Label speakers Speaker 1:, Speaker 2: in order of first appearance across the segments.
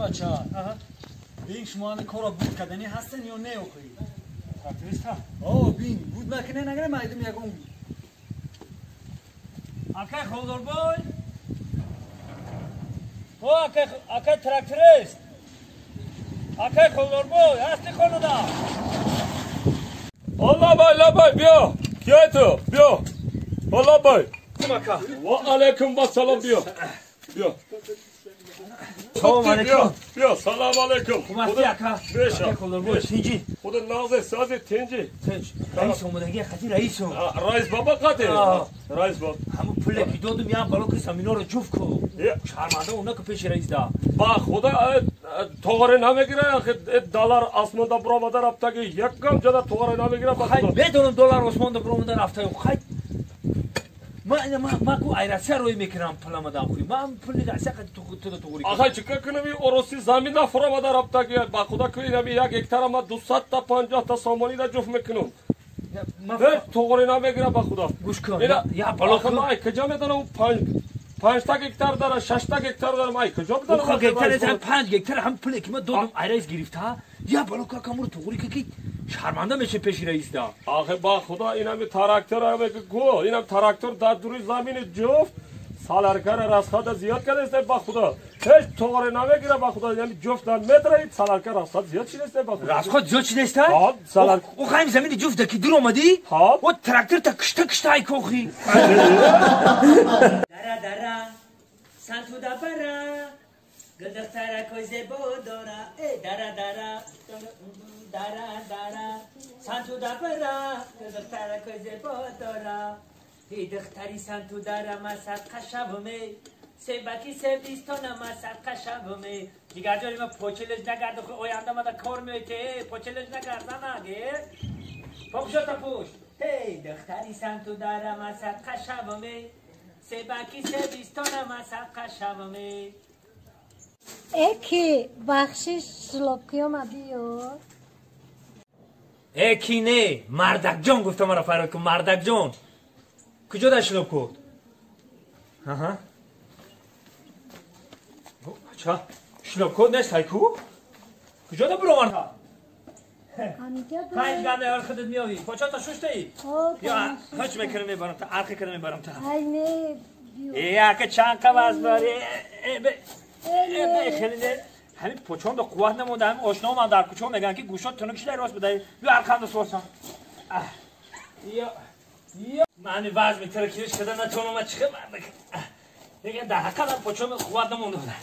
Speaker 1: бача. Бин шумо ҳамин корро буд кардани ҳастен ё не охи?
Speaker 2: Тракториста?
Speaker 1: О, бин, буд накунен агар майдум ягон.
Speaker 2: Акай Холдорбой? О, акай, акай тракторист. Акай Холдорбой, ҳасти хонада?
Speaker 3: Лабай, лабай, биё. Киёй ту? Биё. О, лабай. Ва алайкум вассалом, биё. Биё.
Speaker 2: Салом алейкум.
Speaker 3: Биё, салом алейкум.
Speaker 2: Хумасти ака.
Speaker 3: Беша.
Speaker 2: Акай Холдорбой, тинҷи.
Speaker 3: Худо нағзе, сази тинҷи.
Speaker 2: Тинҷ. Раис омадаги қати раисо.
Speaker 3: Раис баба қати. Раис баба.
Speaker 2: Ҳамун пуле ки додум як бало ки саминоро ҷуфт ку. Шарманда она ки пеши раис да.
Speaker 3: Ба худо тоғре намегира, доллар осмонда буромада рафтаги, якам ҷода тоғре намегира ба
Speaker 2: Хай
Speaker 3: худо.
Speaker 2: Медонам доллар осмонда буромада рафта. Хай ма ку ай Россия рӯй мекунам пуламадам хуй. Ман пули Россия қати ту ту туғри.
Speaker 3: Ахай чика кунам, ороси замина фуромада рафтаги, ба худо ку инами як гектара ма 250 та сомонӣ да ҷуфт мекунам. Ҳеҷ тоғре намегира ба худо.
Speaker 2: Гӯш кун.
Speaker 3: Ина
Speaker 2: Я бало
Speaker 3: Ахай ма ай куҷо медонам, 5 та гектар дара, 6 та гектар дара, ма ай куҷо бидонам?
Speaker 2: Уха гектар ҳам 5 гектар ҳам пуле ки ма додум ай раис гирифта. Я бало ка камур туғри ки шарманда меше пеши раис да.
Speaker 3: Ахе ба худо инами трактор аме ку, инам трактор дар дури замини ҷуфт саларкара расхода зиёд кардааст ба худо. Ҳеҷ тоғре намегира ба худо, инами ҷуфт дар метра саларка расход зиёд шидааст ба худо.
Speaker 2: Расход зиёд шидааст?
Speaker 3: Ҳа, салар.
Speaker 2: О, хайм замини ҷуфт да ки дур омадӣ?
Speaker 3: Ҳа.
Speaker 2: О, трактор та кишта кишта ай кохи.
Speaker 4: Дара дара санту да бара гулдухтаракои зебо дора, э дара дара дара дара санту да бара гулдухтаракои зебо дора, эй духтари санту дара ма садқа шавме, себаки себистона ма садқа шавме.
Speaker 2: Дигарҷони ма почелеш нагард, оянда мада кор меои ке почелеш нагард, ге попшота пушт.
Speaker 4: Эй духтари санту дара ма садқа шавме, себаки себистона ма садқа шавме.
Speaker 5: Эки бахшиш, шлопкиёма биёр.
Speaker 2: Э, ки не, мардакҷон гуфта маро фарёд кун, мардакҷон. Куҷо дар шлопкот? Аҳа. Ча? Шлопкот нест ай ку? Куҷо да буромад?
Speaker 5: Ҳамиҷа.
Speaker 2: Панҷ ганда ёр худат меёвӣ. Почата шуштаӣ?
Speaker 5: О.
Speaker 2: Ё ҳоч мекунам мебарам та, арқи кардам мебарам та.
Speaker 5: Ай не, биёр.
Speaker 2: Э, ака чанд қаваз бар. Э, э, бе.
Speaker 5: Э,
Speaker 2: Э, бе,
Speaker 5: не.
Speaker 2: хеле не. Ҳамин почон да қувват намонда, ҳамин ошно ман дар кӯчо мегӯянд ки гӯшот тунук шидай рост бидай. Биё арқамда сорсам. Ё, ё. Ман ҳамин вазн метара кириш карда натонам, ма чихе мардак. Лекин дар ҳақиқат ҳам почон қувват намонда буда.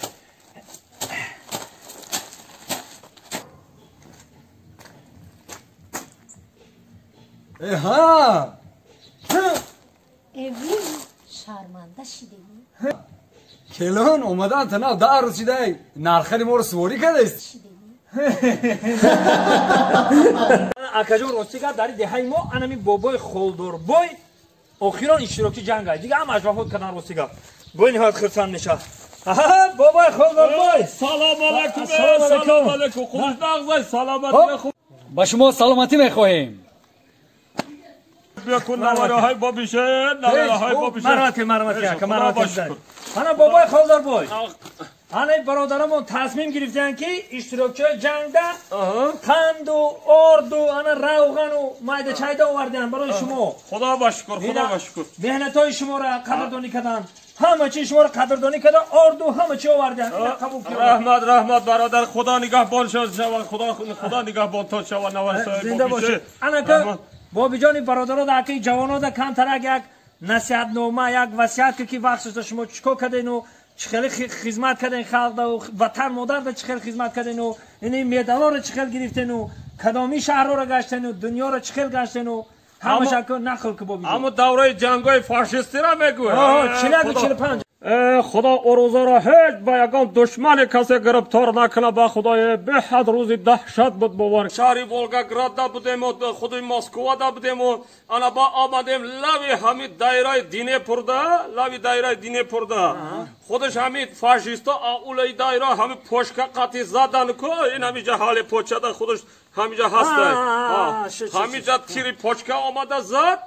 Speaker 1: Э ҳа.
Speaker 5: Эви шарманда шидем.
Speaker 1: Келон омадан тана 10 рӯз шидай, нархари моро суворӣ кардааст.
Speaker 5: Шидем.
Speaker 2: Акаҷон, рости гап, дар деҳаи мо анами бобои Холдорбой охирон иштирокчи ҷанг ай. Дига ҳамааш вафот кардан, рости гап. Бой ниҳоят хирсанд мешавад. Аҳа, бобои Холдорбой.
Speaker 3: Салом алайкум.
Speaker 2: Ассалому алайкум.
Speaker 3: Салом алайкум. Хуб нағзай, саломатӣ хуб.
Speaker 1: Ба шумо саломатӣ мехоҳем.
Speaker 3: Биё кун навараҳои бобише, навараҳои бобише.
Speaker 2: Марҳамат, марҳамат, ака, марҳамат.
Speaker 3: Худо ба шукр.
Speaker 2: Ана бобои Холдорбой. Ана бародарамон тасмим гирифтанд ки иштирокчиҳои ҷангда қанду орду, ана равғану майда чайда оварданд барои шумо.
Speaker 3: Худо ба шукр, худо ба шукр.
Speaker 2: Меҳнатҳои шуморо қадрдонӣ карданд, ҳама чи шуморо қадрдонӣ карда, орду ҳама чи оварданд. Ина қабул карданд.
Speaker 3: Раҳмат, раҳмат, бародар, худо нигаҳбон шава, худо худо нигаҳбонтон шава, навараҳои
Speaker 2: Зинда
Speaker 3: бобише.
Speaker 2: бошед. Анака бобиҷони бародаро да аки ҷавоно да камтарак як насиҳатнома, як васият ки вақт шумо чӣ кор кардену чӣ хеле хизмат карден халқ да, ватан модар да чӣ хел хизмат кардену, ини медалоро чӣ хел гирифтену, кадоми шаҳрҳоро гаштену, дунёро чӣ хел гаштену, ҳамаша нақл ку, бобиҷон.
Speaker 3: Ҳамун давраи ҷангҳои фашистиро мегӯй.
Speaker 2: 41-у 45.
Speaker 3: Худо урӯзаро ҳеҷ ба ягон душмани касе гирифтор накунад ба худое, беҳад рӯзи даҳшат буд, бовар. Шаҳри Волгоградда будему, худи Москвада будему, ана ба омадем лави ҳами дайраи Днепрда, лави дайраи Днепрда. Худаш ҳами фашисто аулаи дайра ҳами пошка қати задан ку, ин ҳамиҷа ҳали почада худаш ҳамиҷа ҳастай. Ҳамиҷа тири почка омада зад.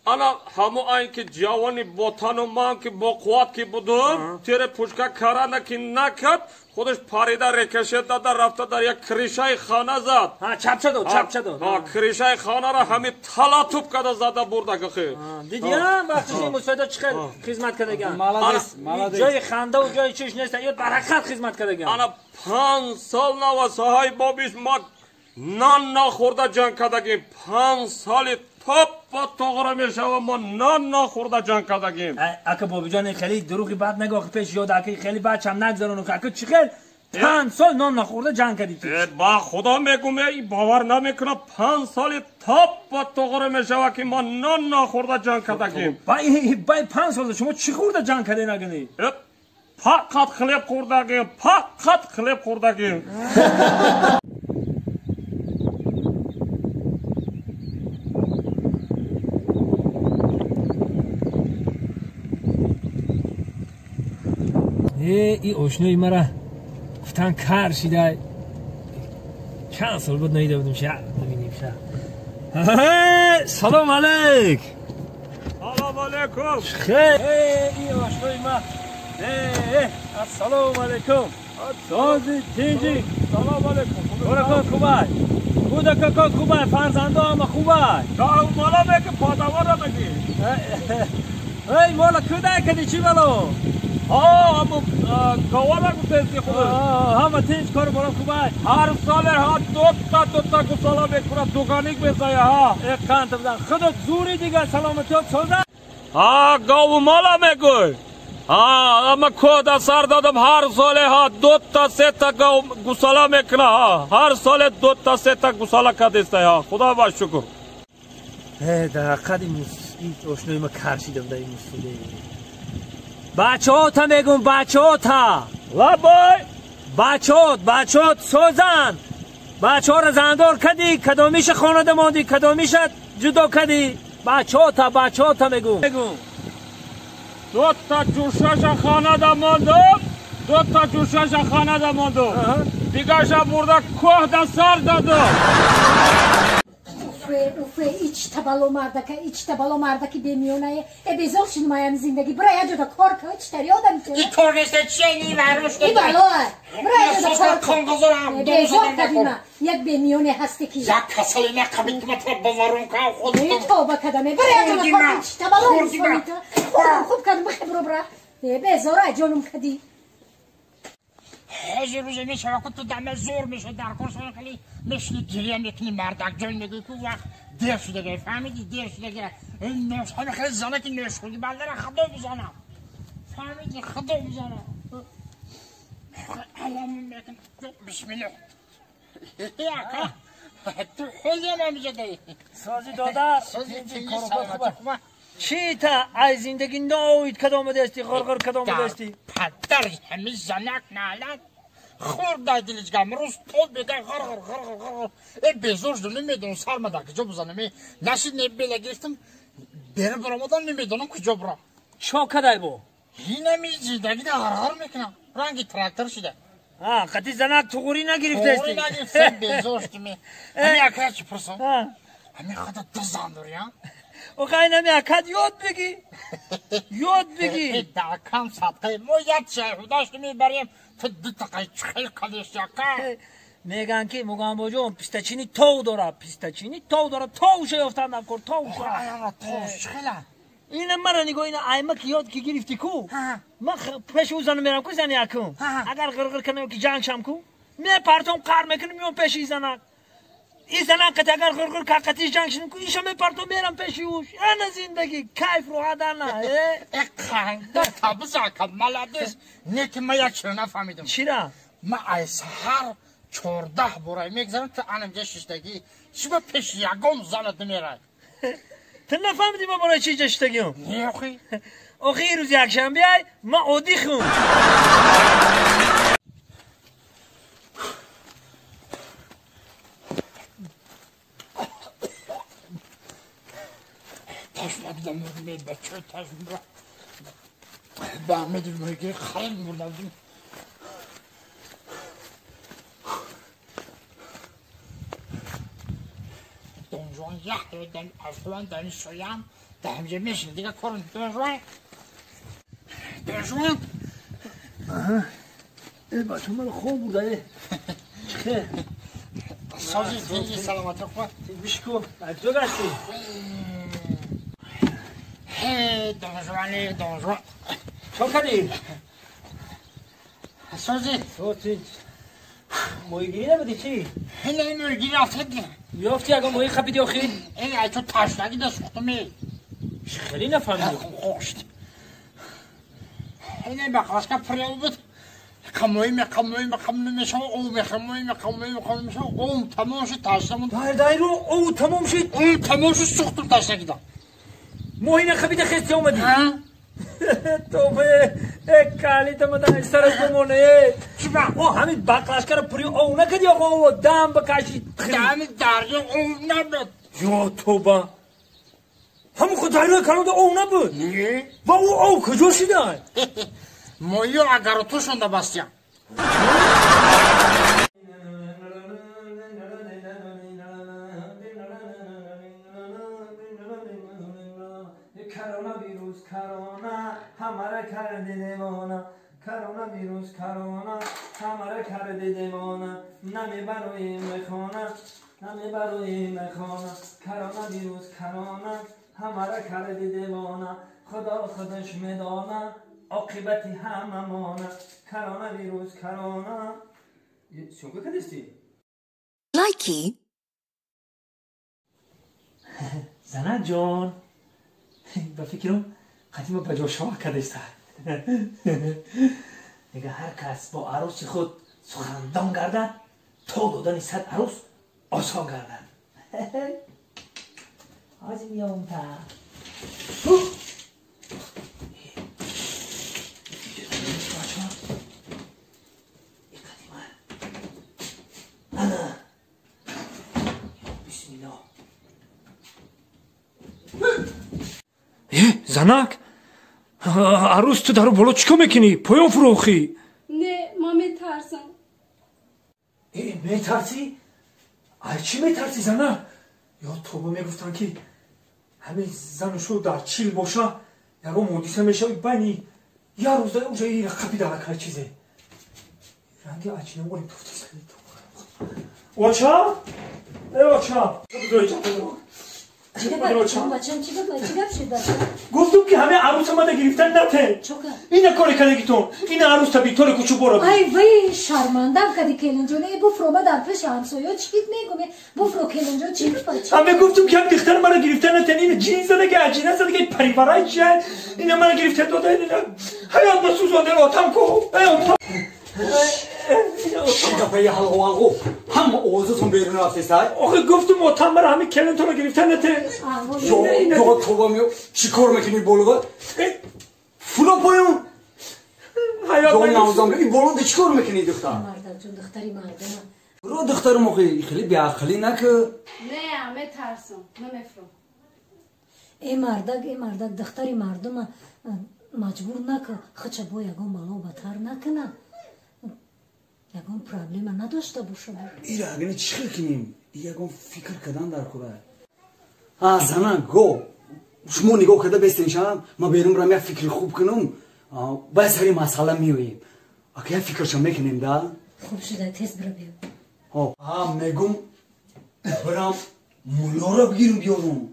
Speaker 3: Ана ҳамо айн ки ҷавони ботану ман ки бо қувват ки будум, тире пушка карана ки накард, худаш парида рикошет дада рафта дар як кришаи хона зад.
Speaker 2: Ҳа, чапча дод, чапча дод.
Speaker 3: Ҳа, кришаи хонаро ҳами талатуб када зада бурда гахи.
Speaker 2: Дидӣ, вақтиш ин мусоида чӣ хел хизмат кардаган?
Speaker 1: Молодец, молодец.
Speaker 2: Ҷои хандаву ҷои чиш нест, ё баракат хизмат кардаган.
Speaker 3: Ана 5 сол навасаҳои бобиш ма нон нахӯрда ҷанг кардагим. 5 соли топпа тоғра мешава, мо нон нахӯрда ҷанг кардагим.
Speaker 2: Ака бобиҷон, хеле дурӯғи бад нагӯ, охи пеш ёд ака хеле бачам нагзарону. Ака чӣ хел 5 сол нон нахӯрда ҷанг кардӣ ту?
Speaker 3: Ба худо мегӯм, бовар намекунам, 5 соли топпа тоғра мешава ки мо нон нахӯрда ҷанг кардагим.
Speaker 2: Бай 5 сол шумо чӣ хӯрда ҷанг кардед нагӯнӣ?
Speaker 3: Фақат хлеб хӯрдагим, фақат хлеб хӯрдагим.
Speaker 2: И ошнои мара гуфтан кар шида, чанд сол буд наида будем, ша бибинем ша. Салом алейк.
Speaker 3: Салом алейкум.
Speaker 2: Хей, и ошнои ма. Ассалому алейкум. Сози тинҷи.
Speaker 3: Салом алейкум.
Speaker 2: Кӯдакон хубай? Кӯдакон хубай, фарзандо ҳама хубай?
Speaker 3: Мала меки подавора меги.
Speaker 2: Эй, мола кӯдак кади чӣ бало?
Speaker 3: Ҳа, аммо гавара гуфтести худаш.
Speaker 2: Ҳама тинҷ, кору борам хубай?
Speaker 3: Ҳар соле ҳа дута дута гусола мекунад, дуганик мезая ҳа.
Speaker 2: Э, қанта бизан. Худот зури дигар, саломатиёт соза.
Speaker 3: Ҳа, гову мала мегӯй. Ҳа, ама кода сар додам, ҳар соле ҳа дута сета гусола мекунад ҳа. Ҳар соле дута сета гусола кардеста ҳа. Худо ба шукр.
Speaker 2: Э, дар ҳақиқат ин ошнои ма кар шида буда ин мусуле. Бачаҳота мегум, бачаҳота.
Speaker 3: Лабой.
Speaker 2: Бачаҳот, бачаҳот созан. Бачаҳоро зандор кадӣ, кадомиша хонада мондӣ, кадомиша ҷудо кадӣ. Бачаҳота, бачаҳота мегум.
Speaker 3: Дута ҷӯшаша хонада мондум, дута ҷӯшаша хонада мондум. Дигарша бурда кӯҳда сар дадум.
Speaker 5: Уфе, ичта бало мардака, ичта бало мардаки бемиёнае. Э, безор шудам аям зиндагӣ. Бира як ҷода кор кун, читари одам ки.
Speaker 4: И кор нест, чени варуш.
Speaker 5: И бало. Бира як ҷода кор кун. Безор кардима. Як бемиёне ҳасте ки.
Speaker 4: Як касали нақабит матра боварон ка худ.
Speaker 5: Э, тавба кардам. Бира як ҷода кор кун, чита бало мусонӣ ту. Худам хуб кардам, бихе биро бира. Э, безор ҷонум кадӣ.
Speaker 4: ҳозир рӯзе мешава ку ту дама зур меша дар кор сон хеле мешини гиря мекунӣ, мардак ҷон мегӯӣ ку вақт дер шудага, фаҳмидӣ, дер шудага. Ҳама хеле занаки нӯшхӯрдӣ, бандара худо бизанам, фаҳмидӣ, худо бизанам. Алам мекун, бисмиллоҳ. Ака, ту ҳозир ҳам
Speaker 2: сози дода,
Speaker 4: сози хуб.
Speaker 2: Чӣ та ай зиндагӣ ноуид кад омадаасти, ғурғур кад омадаасти?
Speaker 4: Падар ҳами занак налат хӯрда дилиҷгам рӯз то бега ғарғар ғарғар ғарғар. Э, безор шудам, намедонам сарма дар куҷо бизанам. Э, нашид не бела гирифтам, бера баромадам, намедонам куҷо бирам.
Speaker 2: Чо кадай бо?
Speaker 4: Инами зиндагӣ да ғарғар мекунам, ранги трактор шуда.
Speaker 2: А, қати занак туғурӣ нагирифтаасти?
Speaker 4: Туғурӣ нагирифтам, безор шудам. Ҳами ака чӣ пурсам? Ҳами худо ду зан дорӣ, а?
Speaker 2: Охай нами акад ёд бигӣ. Ёд бигӣ.
Speaker 4: Дакам садқаи мо як шайхудашт мебарем, ту дутақай чхел кадеш ака.
Speaker 2: Меган ки Мугамбоҷон пистачини тов дора, пистачини тов дора, товша ёфтан дар кор, товша.
Speaker 4: Аяра тов чхела.
Speaker 2: Ина мара нигоҳ, ина аймак ёд ки гирифтӣ ку. Ман пеши ӯ зану мерам ку зани акум. Агар ғирғир кунам ки ҷанг шам ку, мепартом, қар мекунам, меом пеши занак. И занак қати агар ғирғир кар қати ҷанг шудам ку, иша мепартом, мерам пеши ӯш. Ана зиндагӣ, кайф роҳат ана.
Speaker 4: Э, қанда табзака, молодец. Не ки ман як чиро нафаҳмидам.
Speaker 2: Чира?
Speaker 4: Ман ай саҳар 14 бора мегзарам, ту анамҷа шиштагӣ. Чӣ ба пеши ягон занат намерай?
Speaker 2: Ту нафаҳмидӣ ман барои чӣ ҷа шиштагиам?
Speaker 4: Не, охи.
Speaker 2: Охи рӯзи якшанбе ай, ман оддӣ хум.
Speaker 4: Ташмадам бача ташмра. Ба меди мегир халин мурдам. Донжон яхтам афван дан шоям
Speaker 6: ҳамҷа мешин дига кор донжуан донжуан.
Speaker 2: Э бача ман хоб бурда э. Чихе?
Speaker 6: Сози тинҷи саломатӣ хуб.
Speaker 2: Бишку, куҷо гашти?
Speaker 6: Ҳе донжуани донжуан.
Speaker 2: Чо кардӣ?
Speaker 6: Сози.
Speaker 2: Сози. Моҳигирӣ набудӣ чӣ?
Speaker 6: Не, моҳигирӣ афтид.
Speaker 2: Ёфти ягон моҳӣ хапиди охир?
Speaker 6: Э, ай ту ташнагӣ да сӯхтуми.
Speaker 2: Хеле нафаҳмидӣ.
Speaker 6: Хошт. Ине бақлашка пурёв буд. Қамои меқамои меқам мешава, ов мехамои меқамои меқам мешава, ов тамом шуд ташнамон.
Speaker 2: Дар дайру ов тамом шуд.
Speaker 6: Ов тамом шуд сӯхтум ташнагида.
Speaker 2: Моҳӣ нахапида хести омадӣ? Тобе, э калита мада сараш бимоне.
Speaker 6: Чиба?
Speaker 2: О ҳамин бақлашкаро пури ов накади оқо ов дам бикаши.
Speaker 6: Дами дарё ов набуд.
Speaker 2: Ё тоба. Ҳамун худ дарёи калонда ов набуд?
Speaker 6: Не.
Speaker 2: Ва ӯ ов куҷо шида?
Speaker 6: Моҳиё агаротушонда бастиям.
Speaker 4: Коронавирус, корона, ҳамаро карди девона. Коронавирус, корона, ҳамаро карди девона. Намебароем мехона, намебароем мехона. Коронавирус, корона, ҳамаро карди девона. Худо худаш медона, оқибати ҳамамона. Коронавирус, корона. Съёмка кардисти?
Speaker 7: Лайки.
Speaker 2: Занак ҷон, ба фикрам қадима ба ҷо шава кардиста. Мега ҳар кас бо арӯси худ сухандон гардад, то додани 100 арӯс осон гардад. Ҳозир меём та. Занак, арӯс ту дару боло чӣ кор мекунӣ? Поён фурӯхӣ?
Speaker 8: Не, ман метарсам.
Speaker 2: Э, метарсӣ? Ай чӣ метарсӣ, занак? Ё тоба мегуфтанд ки ҳамин зану шӯ дар чил боша, ягон ҳодиса мешавад байни як рӯза уже ира қапида аллакай чизе. Ранги аҷинавори туфти. Оча? Э, оча! Гуфтум ки ҳамаи арӯса мада гирифтан нате. Ина коре кардагитон, ина арӯс табитори кучубора.
Speaker 5: Ай вай, шармандам кади келинҷон. Э буфро, ма дар пеши ҳамсоё чӣ мегум? Буфро келинҷон, чӣ бача?
Speaker 2: Ҳаме гуфтум ки ҳам дихтар мара гирифтан натен. Ина ҷин задаги, аҷина задаги, париварай чия. Ина мара гирифта дода, ина ҳаёт ба сӯзонде отам ку. Э отам.
Speaker 1: Чӣ гапаи ҳалғу ҳама овозатон берун рафтесай?
Speaker 2: Охи гуфтум отам мара ҳами келинтонро гирифта нате.
Speaker 1: Ё тоба меё, чӣ кор мекунӣ болова? Фуро поён. Ё навзам, ин боло чӣ кор мекунӣ духтар?
Speaker 5: Мардак ҷон, духтари мардума.
Speaker 1: Фуро духтарам охи, хеле беақлӣ наку.
Speaker 8: Не, метарсам, намефурам.
Speaker 5: Э мардак, э мардак, духтари мардума маҷбур наку, хача бо ягон бало батар накуна. Ягон проблема надошта бошад.
Speaker 1: Ира агани чӣ хел кунем? Ягон фикр кардан дар кора. А зана го, шумо нигоҳ карда бестеншам, ман берун барам як фикри хуб кунам, баъд сари масъала меоем. Ака як фикрашо мекунем да?
Speaker 5: Хуб шуда, тез бира биё.
Speaker 1: А мегум барам муллоро бигирам биёрам.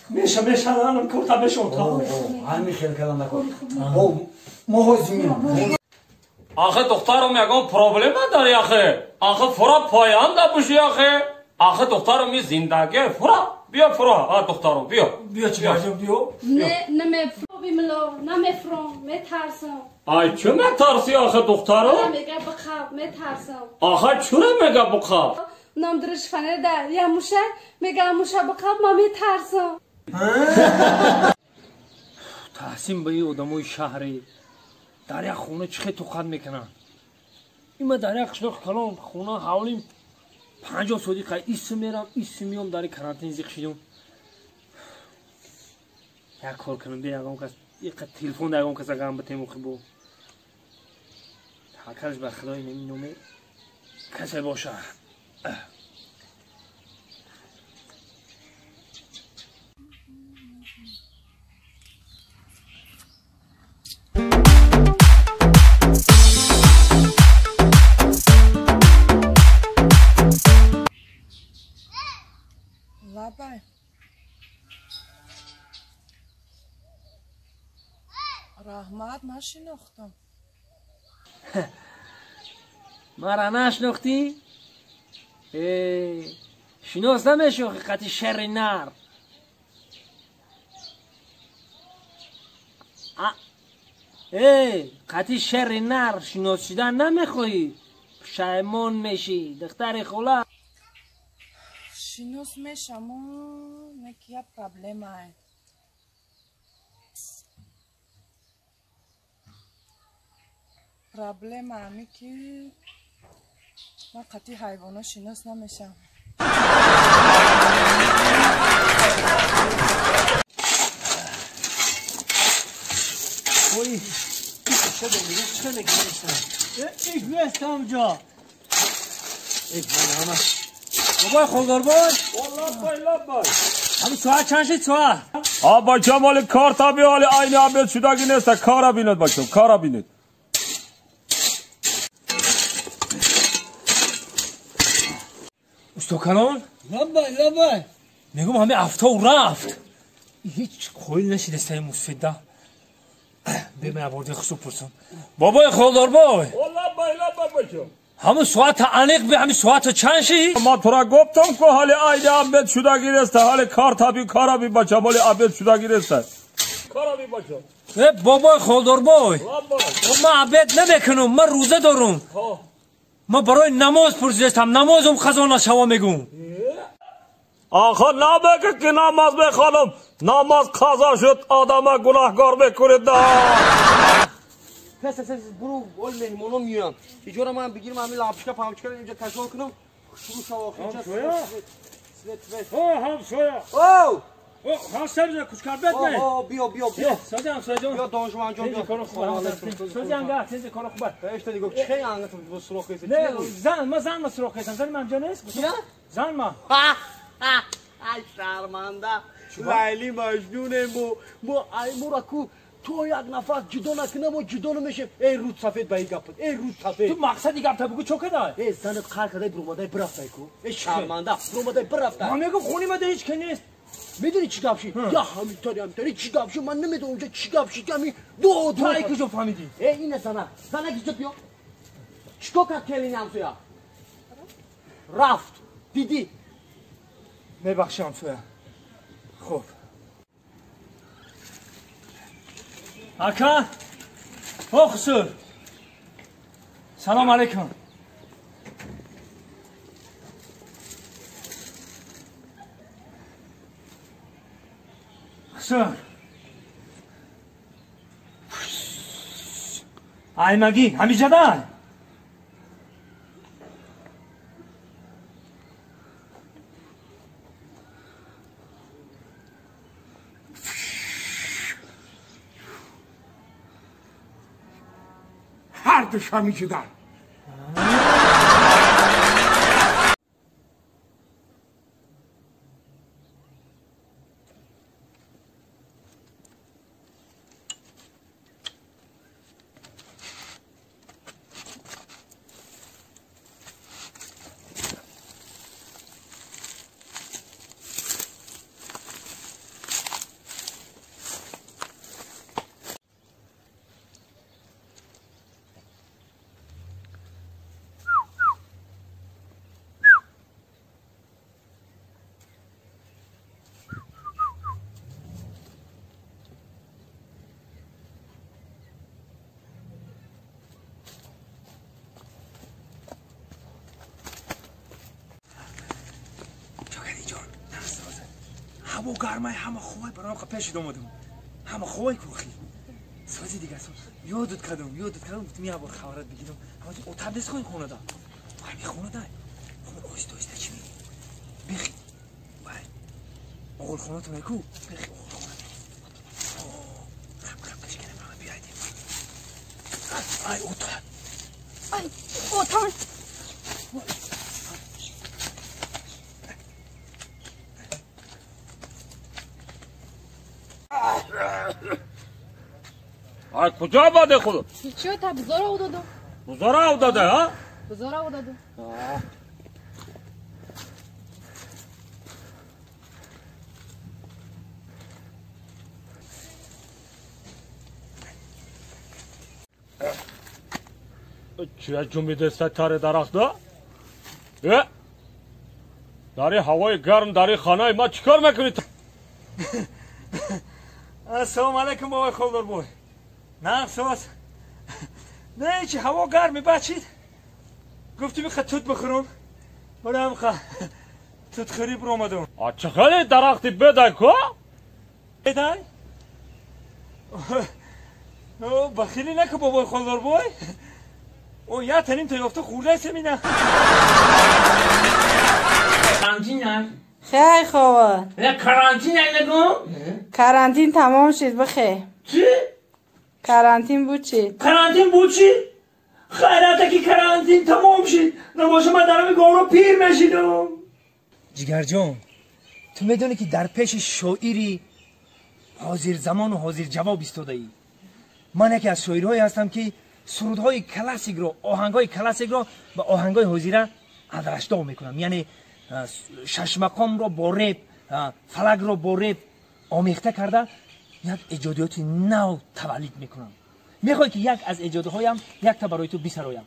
Speaker 2: Меша, меша, анам корта меша ота.
Speaker 1: Ҳамин хел кардан дар кор. Мо ҳозир меоем.
Speaker 3: Ахы духтарым ягон проблема дари ахы. Ахы фура поянда буши ахы. Ахы духтарым и зиндаги фура. Биё фура, а духтарым, биё.
Speaker 2: Биё чӣ бачам, биё.
Speaker 8: Не, намефурам, бимло, намефурам, метарсам.
Speaker 3: Ай чӣ метарси ахы духтарым?
Speaker 8: Мега бақаб, метарсам.
Speaker 3: Ахы чура мега бақаб?
Speaker 8: Ном дуриш фанеда, я муша, мега муша бақаб, ма метарсам.
Speaker 2: Таҳсин ба ин одамои шаҳре дар як хона чӣ хел тоқат мекунанд? Има дар як қишлоқи калон хона ҳавлим 50 содиқа исм мерам, исм меом, дар карантин зиқ шидум. Як кор кунам, бе ягон кас иқа телефон да ягон каса гам битем охи бо. Таваккалш ба худои неми номе касе боша.
Speaker 9: нашинохтам.
Speaker 4: Мара нашинохтӣ? Шинос намеши ҳақиқати шери нар. Қати шери нар шинос шудан намехоҳӣ? Пушаймон мешӣ, духтари хола.
Speaker 9: Шинос мешаму, неки як проблемае. Проблема ами ки ман қати ҳайвоно шинос намешам.
Speaker 4: Ой, بابای خلدار
Speaker 3: لبای لبای.
Speaker 2: همین ساعت چند شد ساعت؟
Speaker 3: آ بچه مال کار تا بی حال عین عبید شدگی نیست. کارا بینید بچه، کارا بینید.
Speaker 2: استا کلان؟
Speaker 4: لبای لبای.
Speaker 2: میگم همه افتا رفت. هیچ خویل نشید سعی مسفده. به من آورده خصوص پرسم. بابای خلدار بای.
Speaker 3: لبای لبای بچه.
Speaker 2: همون ساعت انیق به همین ساعت چند شی؟
Speaker 3: ما تو را گفتم که حال عین عبید شدگی نیست. حال کار تا بی کارا بی بچه مال عبید شدگی نیست. کارا بی بچه.
Speaker 2: بابای خلدار بای. من عبید نمیکنم، من روزه دارم. ما برای نماز پرسیدم، نمازم خزانه شوا میگم.
Speaker 3: آخه نبگه که نماز بخوانم، نماز قضا شد آدم گناهکار میکنید.
Speaker 10: پس پس برو اول مهمونا میان. اینجا من بگیرم همین لامپچکا پامچکا اینجا کشال کنم. شروع شو آخه اینجا. سلت
Speaker 2: او همسایه.
Speaker 10: او
Speaker 2: او همسایه کوچکار بد نه.
Speaker 10: او بیا بیا بیا.
Speaker 2: سازی همسایه جان.
Speaker 10: بیا دانشمند جان بیا.
Speaker 2: کارو خوب. سازی انگار تیز کارو خوب.
Speaker 10: بهش دیگه چه انگار تو با سوراخ ایست.
Speaker 2: نه زن ما زن ما سوراخ ایستم. زن من جان نیست.
Speaker 10: کیا؟
Speaker 2: زن ما.
Speaker 10: ای شرمنده. لیلی مجنون مو ای مورا کو تو یک نفر جدا نکنه ما جدا نمیشیم. ای رود سفید به این گپ، ای رود سفید.
Speaker 2: تو مقصد گپ تا بگو چه کردی؟
Speaker 10: ای زنت قهر کرده بروماده برفته کو. ای شرمنده بروماده برفته.
Speaker 2: من میگم خونی مده هیچ که نیست.
Speaker 10: میدونی چی گپ شد؟ یا همینطوری همینطوری چی گپ شد؟ من نمیدونم اونجا چی گپ شد. همین دو
Speaker 2: تو ای کجا فهمیدی؟
Speaker 10: ای این زنه زنه کجا بیا؟ چیکار کرد کلین همسایه؟ رفت دیدی؟
Speaker 2: میبخشی همسایه. خب اکا او خسر سلام علیکم. خسر ایمگی همیشه دار.
Speaker 6: هر دوش همیشه دار.
Speaker 2: هوا گرمه همه خوای برام پیش اومدم. همه خوای کوخی. سازی دیگه ساز. یادت کردم گفتم یه بار خبرت بگیرم. همه اتاق دست خونه خونه دا. همین خونه دا. خونه آهسته آهسته چی میگی؟ بخی. وای. اول خونه تو نکو. بخی اول خونه. خب خب کش کنم همه بیایدیم. ای اتاق.
Speaker 8: ای اتاق.
Speaker 3: آی کجا باده خود؟
Speaker 8: چی تا بزاره او دادم.
Speaker 3: بزاره او داده ها؟
Speaker 8: بزاره او دادم.
Speaker 3: Чия ҷунбидаста тари дарахта? Э? Дари ҳавои гарм дари хонаи ма чӣ кор мекунӣ?
Speaker 2: Ассалому алайкум, бобои Холдорбой. Нақсоз. Не, чи ҳаво гарми бачид? Гуфтӣ миха тут бихӯрам. Барам ха тутхӯрӣ биромадам.
Speaker 3: А чӣ хеле дарахти бедай ко?
Speaker 2: Бедай? О, бахилӣ наку, бобои Холдорбой. О, я таним то ёфта хӯрдаесем ина. Карантин.
Speaker 9: Хей хова.
Speaker 2: Карантин нагу?
Speaker 9: Карантин тамом шид бихе.
Speaker 2: Чӣ?
Speaker 9: Карантин буд чӣ?
Speaker 2: Карантин буд чӣ? Хайрата ки карантин тамом шид. Набоша ман дарами говро пир мешидам.
Speaker 4: Ҷигарҷон, ту медонӣ ки дар пеши шоири ҳозирзамону ҳозирҷавоб истодаӣ. Ман яке аз шоирҳое ҳастам ки сурудҳои классикро, оҳангҳои классикро ба оҳангҳои ҳозира адрашдо мекунам. Яъне шашмақомро бо реп, фалакро бо реп омехта карда як эҷодиёти нав таваллид мекунам. Мехоҳӣ ки як аз эҷодҳоям якта барои ту бисароям?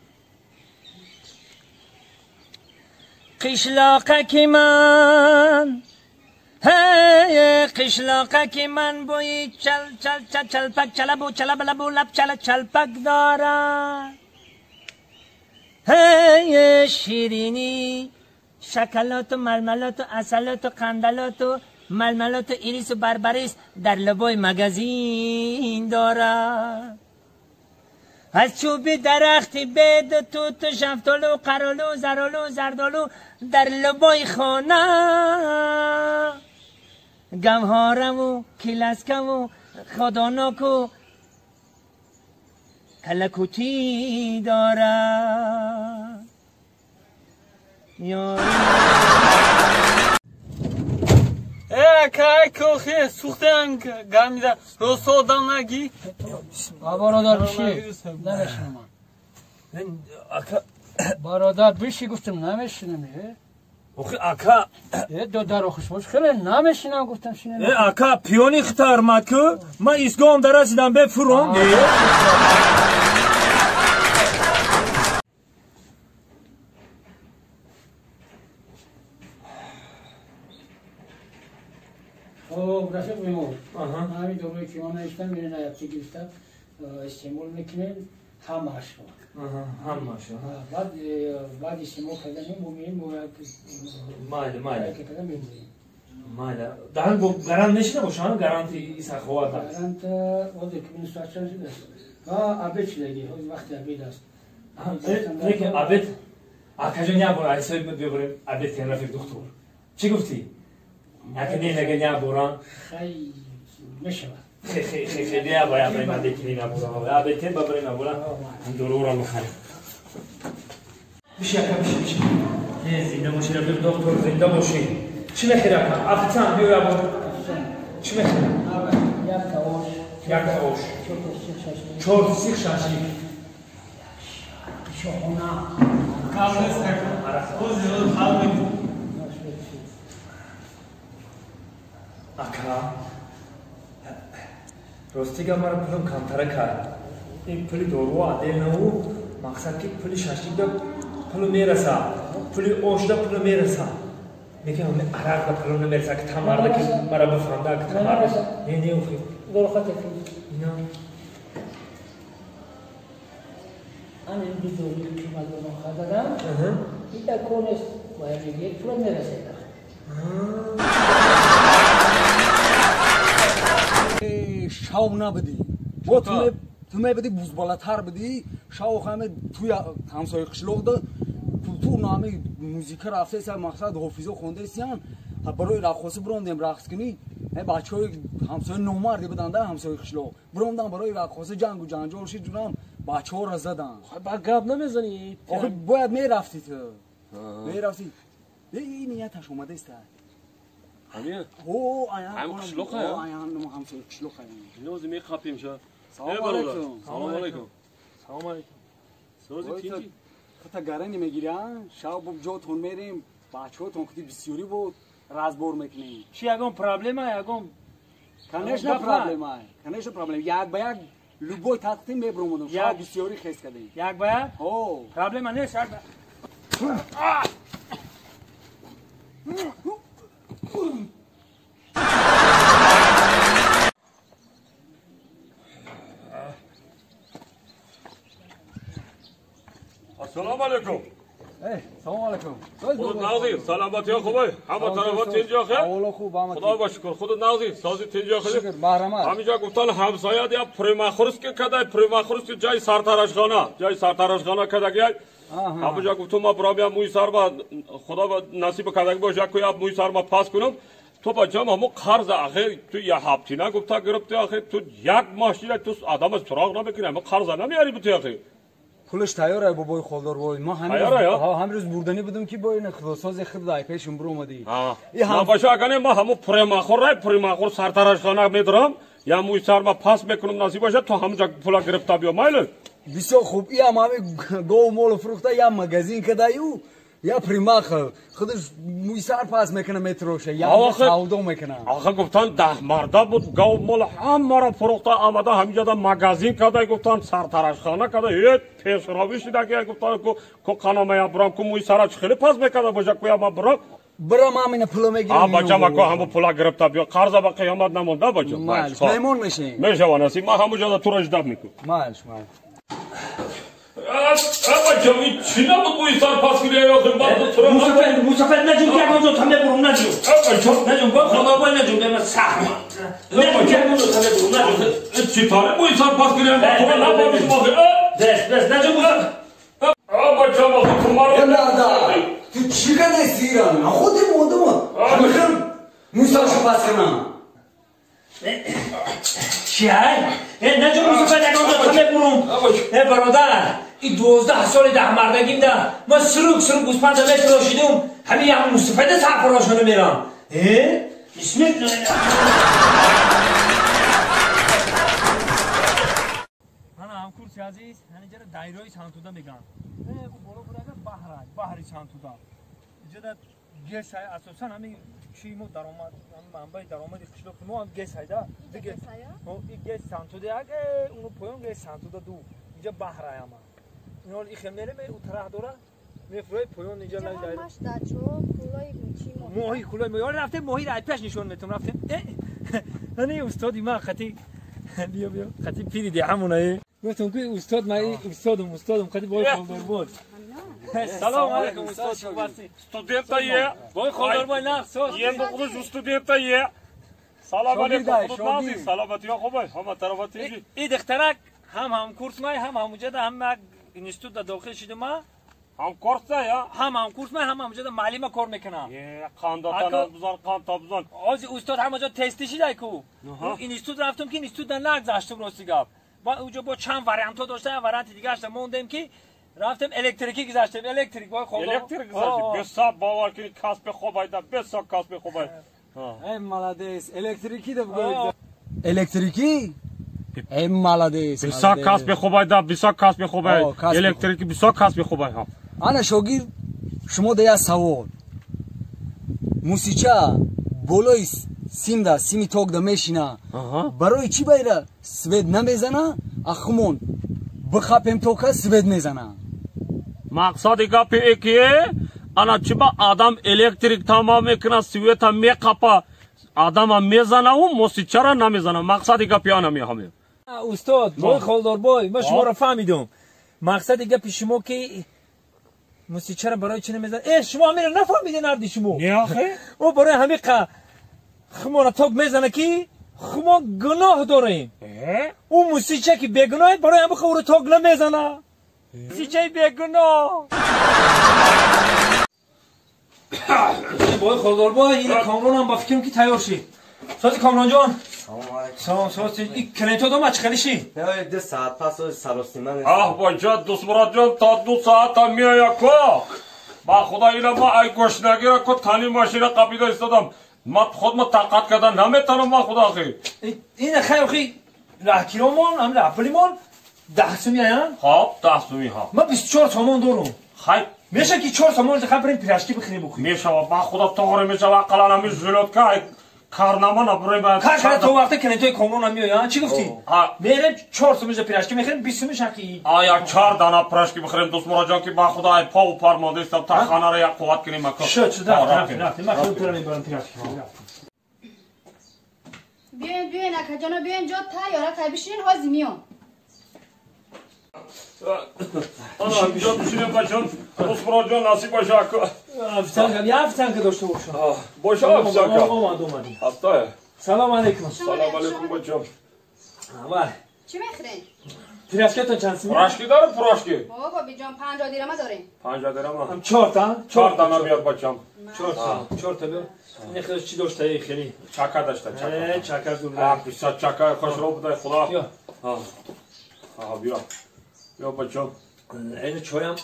Speaker 4: Қишлоқаки ман, қишлоқаки ман бӯи чал чал чал чалпак чалабу чалабалабу лаб чала чалпак дорад. Ширинӣ шоколату мармелату асалату қандалату мармелату ирису барбарис дар лабои магазин дорад. Аз чӯби дарахти беду туту шафтолу қаролу заролу зардолу дар лабои хона гавҳораву киласкаву ходоноку калакутӣ дорад.
Speaker 11: Акай кохе сӯхтаам гармида росто одам нагӣ.
Speaker 12: Бародар биши, намешинам ман. Бародар биши гуфтам намешинам.
Speaker 2: Охи ака.
Speaker 12: Додар охи шумо хеле намешинам гуфтам шинам.
Speaker 2: Ака пиёни хитармад ку ман истгоҳам дарасидам бефуром.
Speaker 12: خب رفیق بیمار، همین دوره که ما نوشتم میره نیابتی گرفتم استعمال میکنیم همه‌اش رو.
Speaker 2: همه‌اش.
Speaker 12: بعد استعمال کردن می‌مونیم
Speaker 2: مایل مایل. مایل. دهن با گارانت نشده باشه هم گارانت سخاوت است.
Speaker 12: گارانت اون که من ساعت چند شده است. ها ابد شدگی، وقتی ابد است.
Speaker 2: لیکن ابد اکاجون یه بار ایسای بیاریم ابد که رفیق دکتر. چی گفتی؟ نکنه نگه نه بوران.
Speaker 12: خیلی میشود.
Speaker 2: خیلی خیلی خیلی نه باید بریم ابد نه بوران. ابد تیم ببریم بوران. دورو را بخریم. بشه بشه بشه. زنده باشی رفیق دکتر زنده باشی. چی میخری اکا؟ افتان بیا بابا. چی میخری؟
Speaker 12: یک تا آش.
Speaker 2: یک تا آش. 4 سیخ شاشی.
Speaker 12: شاهونه.
Speaker 11: کار نیست. روز حال می‌کنی.
Speaker 2: Ака, рости гап мара пулам камтара кард. Ин пули дору отдел наву, мақсад ки пули шашликда пулу мераса, пули ошда пулу мераса. Лекин ҳами арақда пулу намереса, ки тамарда ки мара бифаҳмда, ки тамарда. Не, не, охи.
Speaker 12: Дорухат
Speaker 2: Ина.
Speaker 12: Ҳамин ду доруи ки ман ба ман дадам, ин дар кор нест, бояд мегӯяд пулат мерасад.
Speaker 1: Шав набудӣ. Бо ту мебудӣ бузбалатар будӣ, шав ҳаме туи ҳамсояи қишлоқда культурно ҳаме музика рафтеса, мақсад ҳофизо хондаесиян, барои раққоса бирондем рақс кунӣ, бачаҳои ҳамсоя номарде буданда ҳамсояи қишлоқ. Биромдан барои раққоса ҷангу ҷанҷол шид, ҷунам бачаҳоро задан.
Speaker 11: Ба гап намезанӣ?
Speaker 1: Охи бояд мерафтӣ ту. Мерафтӣ. Ин нияташ омадаеста.
Speaker 3: Ҳамин?
Speaker 1: О, аян.
Speaker 3: Ҳам қишлоқ ая?
Speaker 1: Аян ҳамсояи қишлоқ ая.
Speaker 3: Лозим меқапим ша.
Speaker 1: Салом алейкум.
Speaker 3: Салом алейкум.
Speaker 2: Салом алейкум.
Speaker 3: Сози тинҷи?
Speaker 1: Хата гарани мегири, а? Шаб ҷотон мерем, бачаҳотон худи бисёрӣ буд, разбор мекунем.
Speaker 2: Чи ягон проблема, ягон?
Speaker 1: Конечно проблема. Конечно проблема. Як ба як Любой тақдим мебромадам. Шумо бисёри хес кардем.
Speaker 2: Як ба як?
Speaker 1: Ҳо.
Speaker 2: Проблема нест, як ба.
Speaker 3: Ассалому алайкум.
Speaker 1: Салом алайкум.
Speaker 3: Худо нағзи, саломатиё хубай, ҳама тарафот тинҷо хе?
Speaker 1: Аввало хуб, ҳама.
Speaker 3: Худо ба шукр, худо нағзи, сози тинҷо хе.
Speaker 1: Шукр, баҳрамат.
Speaker 3: Ҳаминҷо гуфтан ҳамсоя я примахурски кадай, примахурски ҷай сартарошхона, ҷай сартарошхона кадагӣ. Ҳаминҷо гуфтум ма барам я мӯи сар ба худо ба насиб кадагӣ бош, яку я мӯи сар ма пас кунам. Ту ба ҷам ҳамо қарз ахир ту я ҳафтина гуфта гирифти ахир ту як машина ту одам суроғ намекунӣ, ҳамо қарза намеяри буту ахир.
Speaker 1: Пулаш тайёр бобои холдор бой. Ма ҳамин рӯз бурданӣ будам ки бо ин худосози худ дай пешум буромадӣ.
Speaker 3: Ма баша агане ма ҳамо премахур рай премахур сартарошхона медорам, я мӯи сар ма пас мекунам насиб бошад ту ҳамонҷо пула гирифта биё майле.
Speaker 1: Бисёр хуб, и ҳам ҳами гов молу фурӯхта я магазин кадаю, я примаха. Худаш мӯи сар пас мекуна метроша, я савдо мекуна.
Speaker 3: Аха гуфтан даҳ марда буд гов мол ҳамаро фурӯхта омада ҳаминҷода магазин кадай гуфтан сартарошхона кадай э пешравӣ шида ки гуфтан ку қаномая бурам ку мӯи сара чӣ хеле пас мекарда боша ку я ма бурам.
Speaker 1: Бурам ҳамина пула мегирам.
Speaker 3: А бача ма ку ҳамо пула гирифта биё қарза ба қиёмат намонда бача.
Speaker 1: Майлш, меҳмон мешем.
Speaker 3: Мешава насиб, ман ҳамонҷода туро ждаб мекунам.
Speaker 1: Майлш, майлш.
Speaker 3: Ама чӣ набуд мӯи сар пас кунӣ ё баъд туро
Speaker 4: Мусафир, Мусафир наҷум ки ягон ҷо та мебурум наҷум. Наҷум бо худо бо наҷум бема сахт. Наҷум ки ягон ҷо та мебурум наҷум.
Speaker 3: Чӣ таре мӯи сар пас кунӣ туро нафаҳмид мо.
Speaker 4: Бес, бес наҷум.
Speaker 3: Ама ҷама ту маро.
Speaker 1: Ту чӣ кадай сиран? Худи модам. Ҳамин мӯи саршо пас кунам.
Speaker 4: Чӣ ай? Наҷум Мусафир ягон ҷо та мебурум. Э бародар, и 12 соли даҳмардагим да ман сурук сурук гӯспанда метарошидум, ҳамин як мусафида сарфарошона мерам. Э? Исмет
Speaker 2: Ана ҳамкурси азиз, ҳанинҷара дайрои Сантуда мегӯянд. Э, боло бурага баҳра, баҳри Сантуда. Инҷода гес асосан ҳамин чӣ мо даромад, ҳамин манбаи даромади қишлоқи мо ҳам гес айда. И гес Сантуда як, уно поён гес Сантуда ду. Инҷа баҳра ама. Инол ихе мереме у тараф дора мефурой поён инҷа лай дай.
Speaker 8: Ҳамаш дачо кулои чӣ мо.
Speaker 2: Моҳи кулои мо. Рафтем моҳи ра пеш нишон метум рафтем. Ани устоди ма хати биё биё хати пири ди ҳамона. Гуфтам ки устод ма устодум устодум хати бой холдор буд. Салом алейкум устод хуб
Speaker 3: Студента е.
Speaker 2: Бой холдор бой нақс.
Speaker 3: Енді худаш студента е. Салом алейкум худат нағзи саломатиё хубай ҳама тарафат тинҷи.
Speaker 2: И духтарак ҳам ҳамкурс май ҳам ҳамуҷада ҳам як институт да дохил шидум ма.
Speaker 3: Ҳамкурса я?
Speaker 2: Ҳам ҳамкурс май ҳам ҳамуҷада муаллима кор мекунам.
Speaker 3: Е қандатана бузан қанд табузан.
Speaker 2: Ози устод ҳамаҷо тести шидай ку. Институт рафтум ки институт да нагзаштум рости гап. Ба уҷо бо чанд вариантҳо дошта, як варианти дигарашда мондем ки рафтем электрикӣ гузаштем, электрик бой худо.
Speaker 3: Электрик гузаштем. Беса бовар кунед касби хуб айда, беса касби хуб ай.
Speaker 1: Эй молодец, электрикӣ да бигӯед. Электрикӣ? Эй молодец.
Speaker 3: Бисёр касби хуб айда, бисёр касби хуб ай. Электрикӣ бисёр касби хуб ай.
Speaker 1: Ана шогирд, шумо да як савол. Мусича болои симда, сими токда мешина. Барои чӣ байра свет намезана, а хумон бихапем тока свет мезана?
Speaker 3: Мақсади гапи эки ана чӣ ба адам электрик тамом мекуна, света меқапа, адама мезанаву мусичара намезана. Мақсади гапи ана меҳамем.
Speaker 2: Устод, бой холдор бой, ман шуморо фаҳмидум. Мақсади гапи шумо ки мусичара барои чӣ намезана? Э, шумо ҳаминро нафаҳмидед нарди шумо.
Speaker 3: Не ахе?
Speaker 2: О барои ҳамин қа хумона ток мезана ки хумо гуноҳ дорем. Ӯ мусича ки бегуноҳ барои ҳамин ӯро ток намезана. Мусичаи бегуноҳ. Бой холдор бой, ин Камронам ба фикрам ки тайёр шид. Сози Камрон ҷон. Салом, салом. Ин клиентҳо дома чӣ хеле ши?
Speaker 13: Не, 2 соат пас саросима нест.
Speaker 3: Аҳ, бача, Дустмурод ҷон, то 2 соата меоя ку. Ба худо ина ма ай гушнагира ку тани машина қапида истодам. Ма худ ма тақат карда наметавонам ма худо ахи.
Speaker 2: Ин хай охи раҳкиромон, ҳам раҳпулимон 10 сумӣ аян?
Speaker 3: Хоб, 10 сумӣ ҳа.
Speaker 2: Ма 24 сомон дорум.
Speaker 3: Хай
Speaker 2: меша ки 4 сомон хай барем пирашки бихӯрем бухӯрем.
Speaker 3: Мешава, ба худо тоғри мешава, ақаллан ҳамин жилетка Карнама набурем ба.
Speaker 2: Кар то вақте клиентои Комрон меоянд, чӣ гуфтӣ? Мерем 4 сумиша пирожки мехӯрем, 20 сумиш ҳақи.
Speaker 3: А як 4 дана пирожки бихӯрем Дӯстмуроҷон, ки ба худо ай пов пармонда истам, та ханаро як қувват кунем ака.
Speaker 2: Шуд, шуд, рафтем, рафтем. Ман худам туро мебарам пирожки.
Speaker 8: Биёен, биёен, акаҷоно, биёен, ҷо тайёра кай бишинен, ҳозир миём.
Speaker 3: Ана ҷо бишинем бачон, Дӯстмуроҷон насиб боша ака.
Speaker 2: Официантка, я официантка дошта бошам.
Speaker 3: Боша официантка.
Speaker 2: Омад, омадем.
Speaker 3: Ҳастая.
Speaker 2: Салом алейкум.
Speaker 3: Салом алейкум бачон.
Speaker 2: Вай.
Speaker 8: Чӣ мехӯрен?
Speaker 2: Пирожкатон чанд сум?
Speaker 3: Пирожки дорем, пирожки.
Speaker 8: О, бобиҷон, 50 дирама дорем.
Speaker 3: 50 дирама.
Speaker 2: 4 та?
Speaker 3: 4 дана биёр бачам.
Speaker 2: 4 та, 4 та биёр. Ин хеле чӣ дошта, хеле?
Speaker 3: Чака дошта, чака.
Speaker 2: Чака зур.
Speaker 3: А, писа чака хушро будай худо.
Speaker 2: Биё.
Speaker 3: А, биё. Биё бачам.
Speaker 2: Ин чоям.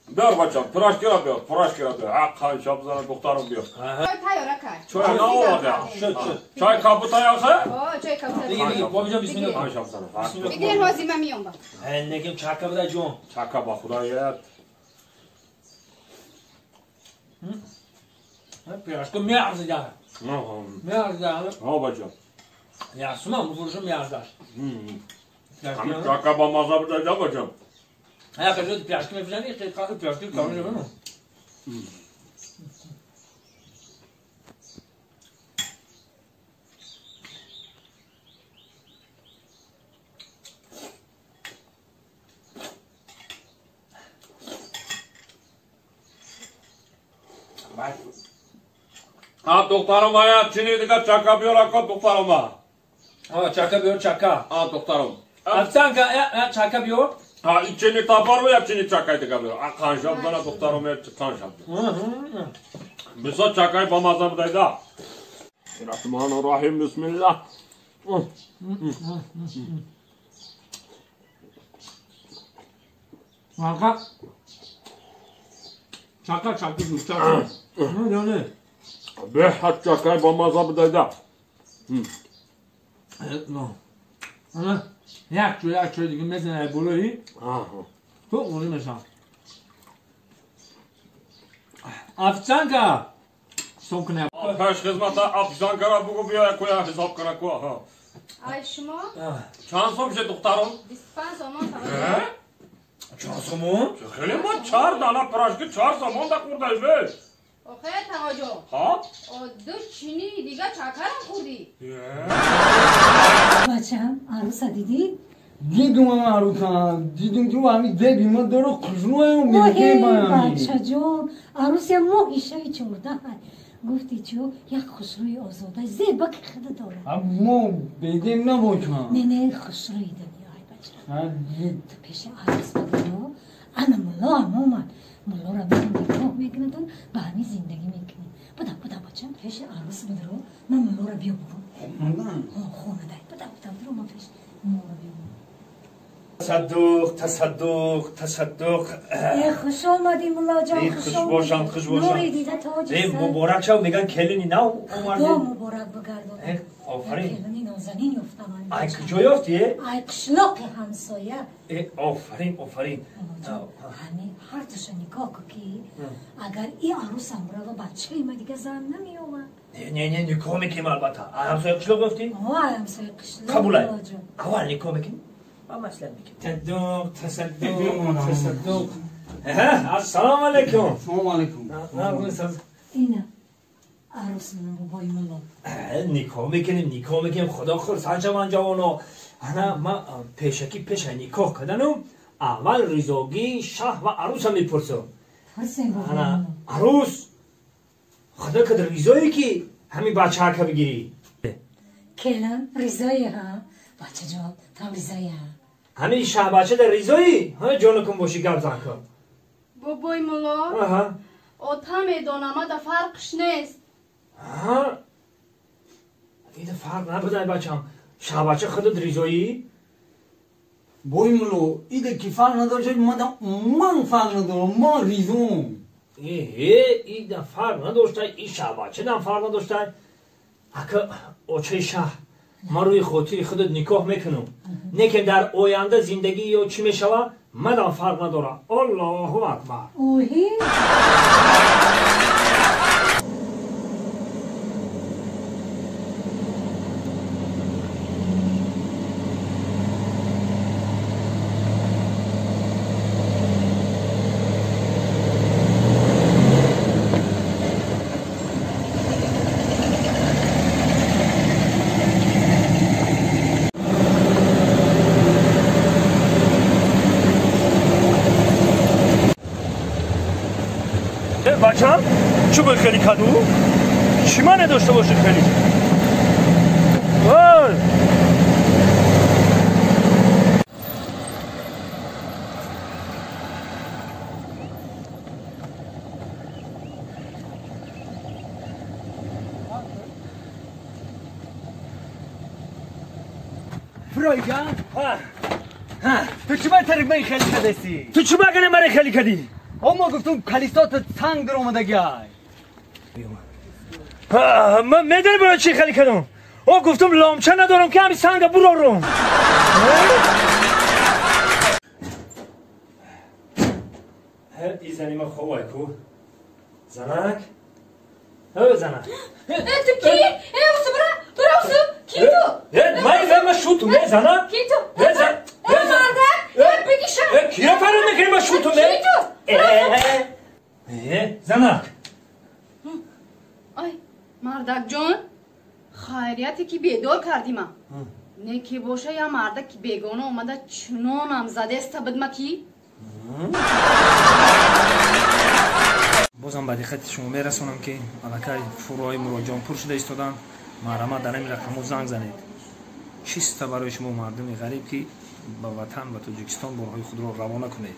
Speaker 3: Биёр бачам, пирожкиро биёр, пирожкиро биёр. А, қанча бизана духтарам биёр.
Speaker 8: Чой тайёра кай.
Speaker 3: Чой наоварда.
Speaker 2: Шуд, шуд.
Speaker 3: Чой кабута яхе?
Speaker 8: О, чой кабута.
Speaker 2: Диги, диги, бобиҷон бисмиллоҳ.
Speaker 3: Қанча бизана.
Speaker 8: Бигирен, ҳозир ман миём ба.
Speaker 2: Негим чака будай ҷон.
Speaker 3: Чака ба худо ед.
Speaker 2: Пирожка меарзида. Меарзида.
Speaker 3: О, бачам.
Speaker 2: Я сумам муфурушум меарзаш.
Speaker 3: Ҳамин чака ба маза будай да бачам.
Speaker 2: Я хочу пирожки мефурӯшанд, пирожки калон шавад.
Speaker 3: А, духтарам, ая чини дига чака биёр ака духтарам.
Speaker 2: А, чака биёр, чака.
Speaker 3: А, духтарам.
Speaker 2: Официантка, я чака биёр.
Speaker 3: А, чини табар я чини чакай дига биёр. А, қанша бизана духтарам, я қанша. Бисо чакай ба маза будай да. Рахман Рахим, бисмиллах.
Speaker 2: Чака. Чака, чака, чака. Не, не.
Speaker 3: Беҳад чакай ба маза будай да.
Speaker 2: Як чой, як чой дига мезанад болои. Ту қурӣ мешавад. Официантка! Сом кунем.
Speaker 3: Пеш хизмата официанткара бугу биё якоя ҳисоб кана ку.
Speaker 8: Ай шумо?
Speaker 3: Чанд сом шед духтарон?
Speaker 8: 25 сомон таваҷҷӯҳ.
Speaker 2: Чанд сомон?
Speaker 3: Хеле мо 4 дана пирожки 4 сомон да хӯрдаем беш.
Speaker 8: Охе таваҷҷӯҳ.
Speaker 3: Ҳа?
Speaker 8: Ду чини дига чакарам хӯрдӣ.
Speaker 5: Бачам, арӯса дидӣ?
Speaker 1: Дидум арӯса, дидум ту ҳами деби ма доро хушрӯям мегӯям ба ҳами.
Speaker 5: Бачаҷон, арӯс я моҳи шави 14. Гуфти чӯ, як хушрӯи озода, зеба ки худа дорад.
Speaker 1: Мо бедем набошам.
Speaker 5: Не, не, хушрӯи дунё, ай бача. Ту пеши арӯс будиё, ана мулло ҳам омад. Муллоро ман нигоҳ мекунадон, ба ҳамин зиндагӣ мекунем. Буда, буда, бачам, пеши арӯс будро, ман муллоро биё бугум. Хонадай, буда, буда, будро, ман пеш муллоро биё бугум.
Speaker 2: Тасаддуқ, тасаддуқ, тасаддуқ.
Speaker 5: Хуш омадӣ муллоҷон,
Speaker 2: хуш бошам, хуш бошам.
Speaker 5: Нури дида тоҷи сар.
Speaker 2: Муборак шав, меган келини нав омардӣ.
Speaker 5: Худо муборак бигардонад.
Speaker 2: Офарин.
Speaker 5: Келини нозанин ёфтам.
Speaker 2: Ай куҷо ёфтӣ?
Speaker 5: Ай қишлоқи ҳамсоя.
Speaker 2: Офарин, офарин.
Speaker 5: Ҳамин ҳар душа нигоҳ кун ки агар и арӯсам рава бачаи ма дига зан намеёвад.
Speaker 2: Не, не, никоҳ мекунем албатта. Ай ҳамсоя қишлоқ ёфтӣ?
Speaker 5: Ай ҳамсоя қишлоқ.
Speaker 2: Қабулай. Аввал никоҳ мекунем. Маслиҳат мекунем. Тасаддуқ, тасаддуқ, тасаддуқ. Ассалому алайкум.
Speaker 1: Ассалому алайкум.
Speaker 5: Ина арӯс бобои мулло.
Speaker 2: Никоҳ мекунем, никоҳ мекунем. Худо хурсанд шаванд ҷавоно. Ана ман пешакӣ пеша никоҳ карданум аввал ризогии шаҳ ва арӯса мепурсам. Ана арӯс, худо кад ризое ки ҳамин бачаака бигирӣ.
Speaker 5: Келан ризое ҳа? Бачаҷон, там ризое ҳа?
Speaker 2: Ҳамин шаҳбача дар ризоӣ? Ҳа, ҷонакун бошӣ гап зан кун.
Speaker 8: Бобои мулло, ота медонам, ада фарқш нест.
Speaker 2: Ҳа? Ида фарқ набудай бачам. Шаҳбача худат ризоӣ?
Speaker 1: Бой мулло, ида ки фарқ надошт, ман фарқ надорам, ман ризом.
Speaker 2: Ида фарқ надоштай, и шаҳбачадам фарқ надоштай. Ака очаи шаҳ, ман рӯи хотири худат никоҳ мекунам. Не ки дар оянда зиндагӣ ё чӣ мешавад, мадам фарқ надорад. Аллоҳу акбар.
Speaker 5: Оҳи.
Speaker 2: Бачам? Чӣ бо хеле каду? Чӣ мане дошта боши хеле? Ой!
Speaker 1: Фройган? Ту чӣ ба тарик ман хеле кадеси?
Speaker 2: Ту чӣ багане ман хеле кади?
Speaker 1: О ма гуфтум калисот танг дар омадагиай.
Speaker 2: Ман медонӣ барои чӣ хеле кадам? О гуфтум ломча надорам ки ҳами санга бурорум. И зани ма ховай ку. Занак? Ҳо занак.
Speaker 8: Ту ки? Э, усу бра, бра усу. Ки ту?
Speaker 2: Э, май ма шуту ме занак?
Speaker 8: Ки ту?
Speaker 2: Э, зан.
Speaker 8: Э, мардак, э, бигиша.
Speaker 2: Э, кира фарёд мекунӣ ма шуту ме?
Speaker 8: Ки ту?
Speaker 2: Э, занак.
Speaker 8: Ай, мардак ҷон, хайрияте ки бедор кардӣ ма. Не ки боша я мардак ки бегона омада чунонам задеста бидма ки.
Speaker 2: Бозам ба диққати шумо мерасонам, ки аллакай фурӯҳои муроҷион пур шуда истоданд. Марҳамат, дар ҳамин рақамҳо занг занед. Чиста барои шумо мардуми ғариб, ки ба ватан, ба Тоҷикистон борҳои худро равона кунед.